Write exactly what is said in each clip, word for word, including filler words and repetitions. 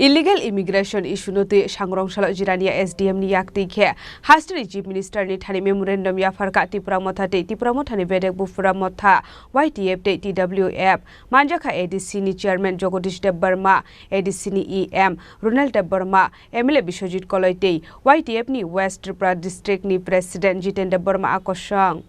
Illegal immigration issue no twi sangrong salo Jirania S D M ni yak twi khe hasteni Chief Minister ni thani memorandum yapharkha Tipra Motha tei Tipra Motha ni bedek Bupra Motha Y T F tei T W F. Manjakha A D C ni Chairman Jagadish Debbarma, A D C ni E M Ronald Debbarma, M L A Biswajit Koloi tei Y T F ni West Tripura District ni President Jiten Debbarma a kosong.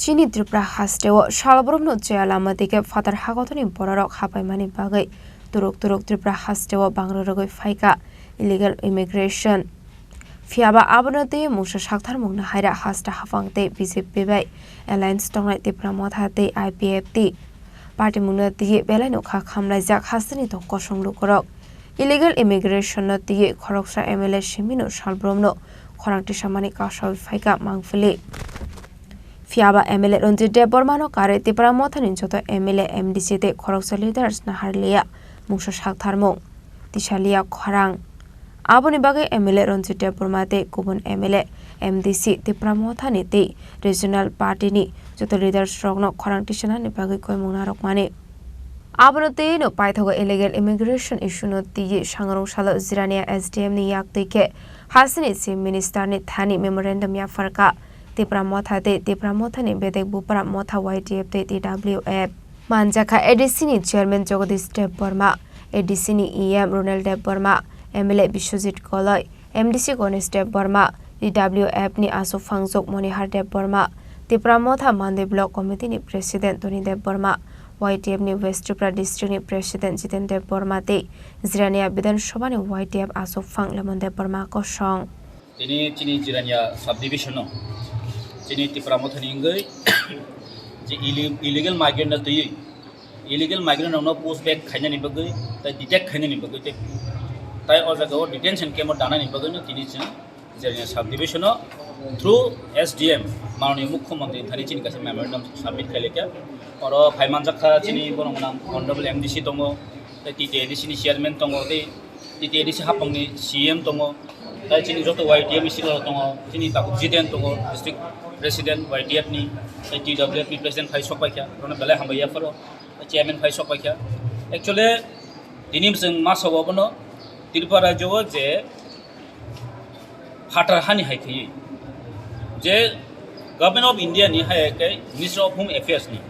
Chini Tripura hasteo salbrumno chaya lama dike phatar hakotorni bororok hapaimani bagwi turuk turuk Tripura hasteo bangrwrwgwi phaikha illegal immigration. Phiyaba abono tei mungsa saktharmungno haira hasta haphang tei B J P bai alliance tongnai Tipra Motha tei I P F T party mungno twiwi belai no kha khamlaijak hasteni tong kosong lukurok. Illegal immigration no twiwi khoroksa M L A simino salbrumno khorang tisamani kasawi phaikha mangphili. Phiyaba M L A Ranjit Debbarmano karwi Tipra Mothani joto M L A, M D C tei khoroksa leaders naharliya mungsa saktharmung, tisaliya khorang. Aboni bagwi M L A Ranjit Debbarma tei kubun M L A, M D C, Tipra Mothani tei regional party ni joto leaders rokno khorang tisanani bagwi koimung narwkmani. Abono twiwi no paithago illegal immigration issue no twiwi sangrong salo Jirania S D M ni yak twi khe hasteni Chief Minister ni thani memorandum yapharkha Tipra Motha tei Tipra Mothani bedek Bupra Motha Y T F tei T W F. Manjakha A D C ni Chairman Jagadish Debbarma, A D C ni E M Ronald Debbarma, M L A Biswajit Koloi, M D C Ganesh Debbarma, T W F ni aswk phangjak Monihar Debbarma, Tipra Motha Mandwi Block Committee ni President Tony Debbarma, Y T F ni West Tripura District ni President Jiten Debbarma tei Jirania Bidhan Sabha ni Y T F aswk phang Lemon Debbarma kosong. Tini chini Jirania subdivision o chini Tipra Mothani wngwi je ille-, illegal migrant no twiwi illegal migrant rokno push back khainani bagwi tei detect khainani bagwi tei, tai o jaga o detention camp o danani bagwi no tini chwng Jirania subdivision o through S D M mananiya Mukhyamantri thani chini kaisa memorandum submit khailekha. Oro phaimanjak kha chini borok gwnang honorable M D C tongo, tei T T A D C ni chairman tongo, tei T T A D C hapangni C M tongo, tei chini joto Y T F ni silo tongo, chini tabuk Jiten tongo, district president Y T F ni, tei T W F ni president phai sok paikha, bono belai hambai yapharo, chairman phai sok paikha. Actually, tini chwng ma sabo bono Tripura rajyo o je phatar hani hai khaiwi je Government of India ni hai khe Ministry of Home Affairs ni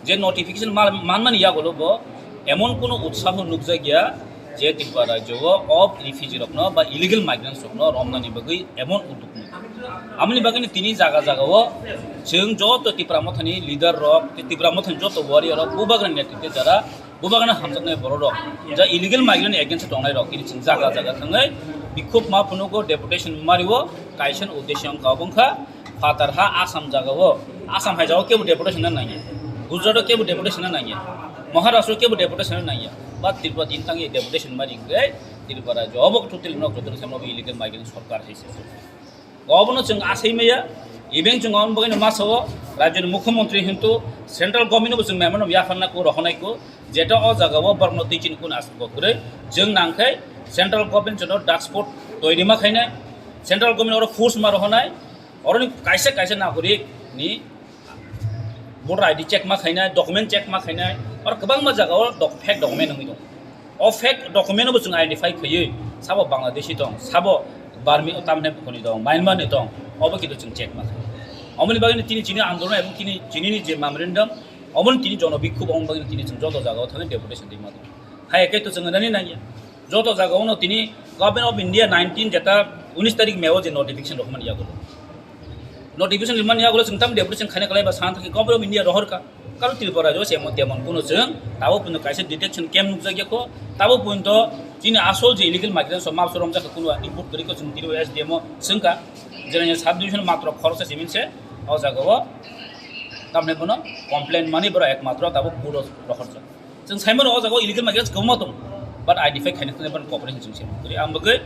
je notification mal-, manmani yagulo bo emon kuno utsaho nukjakya je Tripura rajyo o of refugee rokno ba illegal migrants rokno romnani bagwi emon udduk nukjakya. Amoni bagwi tini jaga jaga o chwng joto Tipra Mothani leader rok, Tipra Mothani joto warrior rok, bubagrani netritwe jara Bubagrano hamjaknai borok rok, ja illegal migrant against tongnai rok, tini chwng jaga jaga thangwi bikhuk ma phunugo, deputation mario, kaisa uddesho wngkha, obo wngkha phatar ha Assam jaga o, Assam hai jaga o kebo deputation na nangya, Gujarat o kebo deputation na nangya, Maharashtra o kebo deputation na nangya, ba Tripura din thangwi deputation mari hwnkhe Tripura jobo totally nok joto samo illegal migrant sorkar hai se. Obono chwng asai maya, even chwng omo bagwino ma sao, rajyoni mukhyamantri hintu central government bo chwng memorandum yapharna ko rohonai ko, jeta o jaga o borokno twi chini kun aswk bo kwrwi, chwng nangkhai central government jono dark spot toiri ma khainai, central government oro force ma rohonai, oroni kaisa kaisa nagorik ni voter I D check ma khainai, document check ma khainai, oro kwbangma jaga o doc-, fake document wngwi tongo. O fake document no bo chwng identify khaiwi, sabo Bangladeshi tong, sabo Burmese, tamni bukhuni tong, Myanmar ni tong, obo kintu chwng check ma khainai. Omoni bagwi tini chini andolon ebong tini chini ni je memorandum, omo tini jono bikhub, omo bagwi tini chwng joto jaga o thangwi deputation rima tong. Hai khe to chwng nani nangya. Joto jaga ono tini Government of India nineteen jeta unis tarik May o je notification rohormani yagulo. Notification rimani yagulo chwng tam deputation khaina kwlai ba san thangwi Government of India rohorkha. Karo Tripura rajyo se emon temon kuno chwng tabo puno kaisa detection camp nukjakya kho. Tabo punto chini asol je illegal migrants rok mapso romjak kho kuno report kwrwi kho chwng tini S D M o swngkha. Jera sub division matro khoroksa simin se O jaga o tamni bono complain mani borok ekmatro tabuk court o rohorjak. Chwng saimano o jaga o illegal migrants kwbangma tongo, but identify khaina thangwi bono cooperation chwng se mangkori. Ang bagwi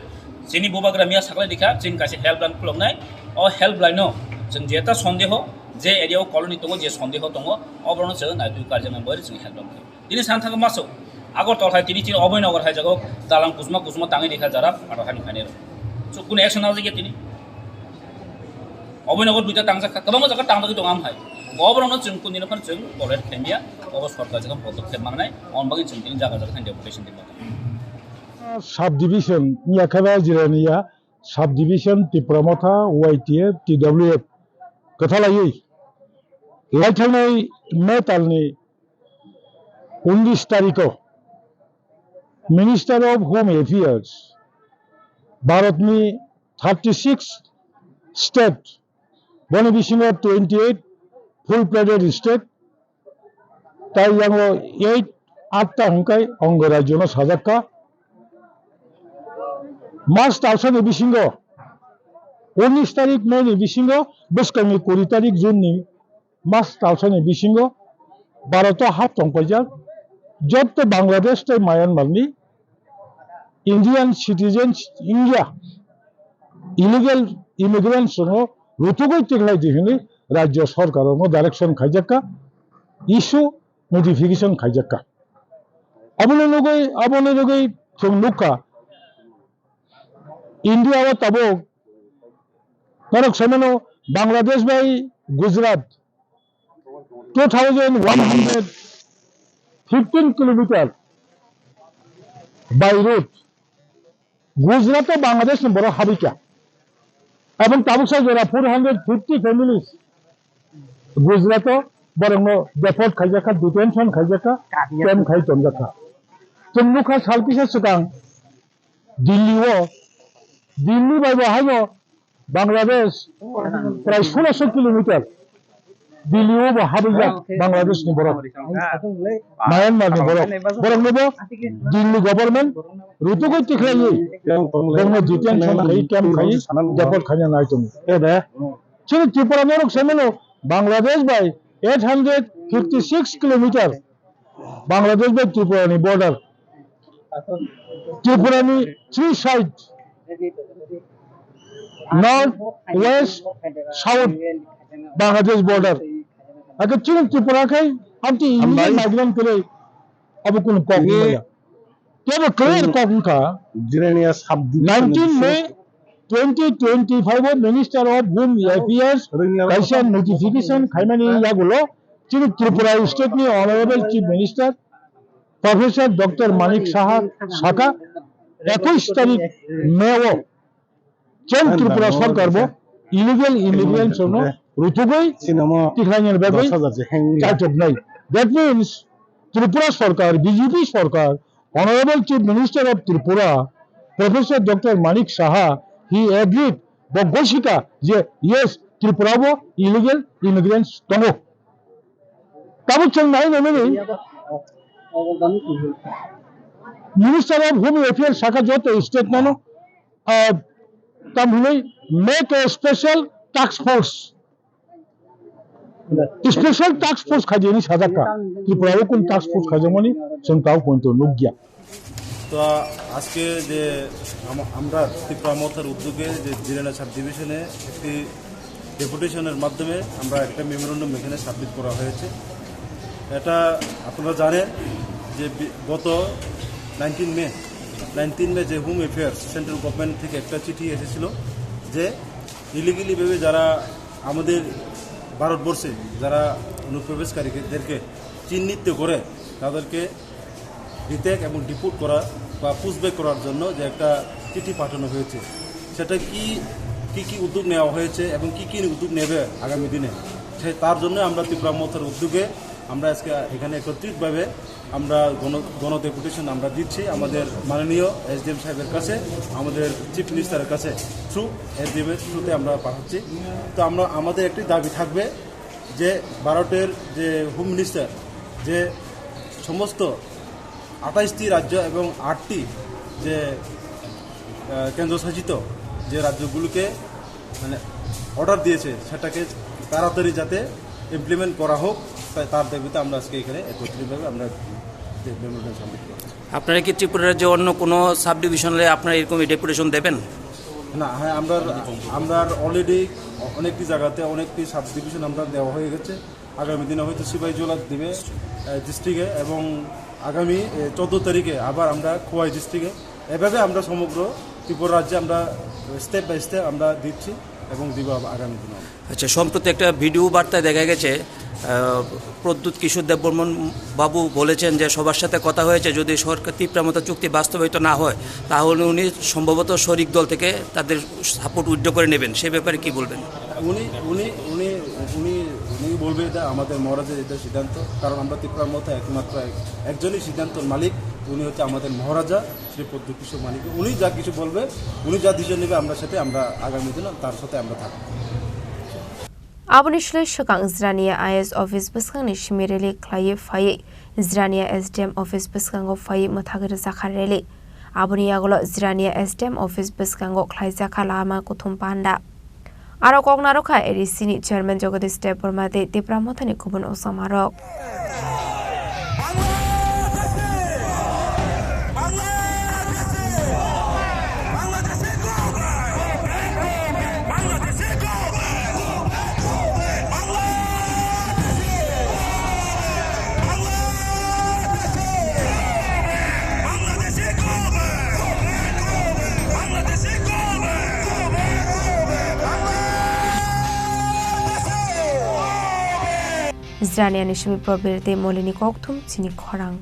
chini bubagra miya saklai dikha, chwng kaisa helpline khuloknai. O helpline o chwng jeta sondeho, je area o colony tongo, je sondeho tongo, oborokno chwng naitwi karjaknai bagwi chwng helpline khlai. Tini san thangwi masuk Agartala hai tini chini Abhaynagar hai jaga o dalang kusma kusma tangwi rikha jara phatar hani phainai rok. So, kunu action najak ya tini. Abhaynagar duita tangjak kha, kwbangma jaga tangjagwi tongo am hai. Oborokno chwng kunu phano chwng tolerate khaimya, obo sorkar jaga podokkhep mangnai, on bagwi chwng tini jaga jaga thani deputation di. Subdivision ya khe ba jiraniya subdivision Tipra Motha, Y T F, T W F kwthalaiwi laithangnai metalni unis tarikh o Minister of Home Affairs, Bharatni thirty six state, boni bisingo twenty eight full fledged state, tai yango eight atta hwnkhai ongo rajyono sajakka. March talsani bisingo, unis tarik May ni bisingo, bwskangni kuri tarik June ni mas talsani bisingo Bharat o hap tongpaijak jotto Bangladesh tei Myanmar ni Indian citizens India illegal immigrants no rutugwi tikhlai di hwnwi rajya sarkar no direction khaijakka, issue notification khaijakka. Aboni nugwi, aboni nugwi chwng nukha India o tabuk norok saimano Bangladesh bai Gujarat two thousand one hundred fifteen kilometer by road Gujarat o Bangladesh ni borok habikha. Aboni tabuksa jora four hundred fifty families Gujarat o borokno deport khaijakha, detention khaijakha, camp khai tonjakha. Chwng nukha sal kisa swkang Delhi o, Delhi bai bo haino Bangladesh prai soloso kilometer. Delhi o bo habijak Bangladesh ni borok, Myanmar ni borok. Borok no bo Delhi government rutugwi tikhlaiwi borok no detention khai, camp khai, deport khaina nai tongo. Chini Tripura norok saimano Bangladesh bai eight hundred fifty six kilometer Bangladesh bai Tripura ni border. Tripura ni three side, north, west, south Bangladesh border. Ake chini Tripura khai amti illegal migrant kwrwi abo kunu kok wngmaya. Tebo clear kok wngkha. Jirania sub division nineteen May twenty twenty-five o Minister of Home Affairs kaisa notification khaimani yagulo chini Tripura state ni Honorable Chief Minister Professor Doctor Manik Saha saka ekush tarik May o Cheng Tripura sarkar bo illegal immigrants no rutugwi tikhlainani bagwi chaitoknai. That means Tripura sarkar, B J P sarkar, Honorable Chief Minister of Tripura, Professor Doctor Manik Saha, he agreed, bo gosika je yes, Tripura bo illegal immigrants tongo. Tabuk chwng nai nai nini Minister of Home Affairs saka joto state nano, ah, tam hinwi make a special task force. Special task force khaijani sajak kha. Tripura o kun task force khaijakmani chwng tao pointo nukya. তো আজকে যে আম-, আমরা ত্রিপুরা মথার উদ্যোগে যে জিরানা সাব ডিভিশনে একটি ডেপুটেশনের মাধ্যমে আমরা একটা মেমোরেন্ডাম এখানে সাবমিট করা হয়েছে। এটা আপনারা জানেন যে বি-, গত নাইনটিন মে, নাইনটিন মে যে হোম অ্যাফেয়ার্স সেন্ট্রাল গভর্নমেন্ট থেকে একটা চিঠি এসেছিল যে ইলিগালিভাবে যারা আমাদের ভারতবর্ষে যারা অনুপ্রবেশকারীদেরকে চিহ্নিত করে তাদেরকে রিটেক এবং ডিপোর্ট করা বা পুশব্যাক করার জন্য যে একটা চিঠি পাঠানো হয়েছে, সেটা কি, কি কি উদ্যোগ নেওয়া হয়েছে এবং কি কি উদ্যোগ নেবে আগামী দিনে, সে, তার জন্য আমরা ত্রিপুরা মথার উদ্যোগে আমরা আজকে এখানে একত্রিতভাবে আমরা গণ-, গণ ডেপুটেশন আমরা দিচ্ছি আমাদের মাননীয় এসডিএম সাহেবের কাছে, আমাদের চিফ মিনিস্টারের কাছে, থ্রু এসডিএম এর থ্রুতে আমরা পাঠাচ্ছি। তো আমরা, আমাদের একটি দাবি থাকবে যে ভারতের যে হোম মিনিস্টার যে সমস্ত আঠাশটি রাজ্য এবং আটটি যে, আহ, কেন্দ্রশাসিত যে রাজ্যগুলোকে মানে অর্ডার দিয়েছে, সেটাকে তাড়াতাড়ি যাতে ইমপ্লিমেন্ট করা হোক, তাই তার দাবিতে আমরা আজকে এখানে একত্রিতভাবে আমরা মেমোরেন্ডাম সাবমিট করেছি। আপনারা কি ত্রিপুরা রাজ্যে অন্য কোনো সাব ডিভিশনে আপনারা এরকম ডেপুটেশন দেবেন? না, হ্যাঁ, আমরা আমরা অলরেডি অনেকটি জায়গাতে অনেকটি সাব ডিভিশন আমরা দেওয়া হয়ে গেছে। আগামী দিনে হয়তো সিপাহীজলা দিবে ডিস্ট্রিক্টে, এবং আগামী চোদ্দ তারিখে আবার আমরা খোয়াই ডিস্ট্রিক্টে। এভাবে আমরা সমগ্র ত্রিপুরা রাজ্যে আমরা স্টেপ বাই স্টেপ আমরা দিচ্ছি এবং দিব আব- আগামী দিনে। আচ্ছা, সম্প্রতি একটা ভিডিও বার্তায় দেখা গেছে, আহ, প্রদ্যুৎ কিশোর দেববর্মন বাবু বলেছেন যে সবার সাথে কথা হয়েছে, যদি সরকার তিপ্রা মথা চুক্তি বাস্তবায়িত না হয়, তাহলে উনি সম্ভবত শরিক দল থেকে তাদের সাপোর্ট উইথড্র করে নেবেন। সে ব্যাপারে কি বলবেন? উনি উনি উনি উনি উনি বলবে, এটা আমাদের মহারাজের এটা সিদ্ধান্ত, কারণ আমরা তিপ্রা মথা একমাত্র এক- একজনই সিদ্ধান্তর মালিক, উনি হচ্ছে আমাদের মহারাজা শ্রী প্রদ্যুৎ কিশোর মানিক। উনি যা কিছু বলবে, উনি যা ডিসিশন নেবে, আমরা সাথে আমরা আগামী দিনে তার সাথে আমরা থাকবো। Aboni slai swkang Jirania I S office bwskangni simi rally khlaiwi phaiwi Jirania S D M office bwskango phaiwi mwthagwi rwjakha rally. Aboni yagulo Jirania S D M office bwskango khlaijakha lama kuthum panda. Aro kok narwkha A D C ni chairman Jagadish Debbarma tei Tipra Mothani kubun osamarok. Jiraniani simi Probir tei Molini kokthum chini khorang.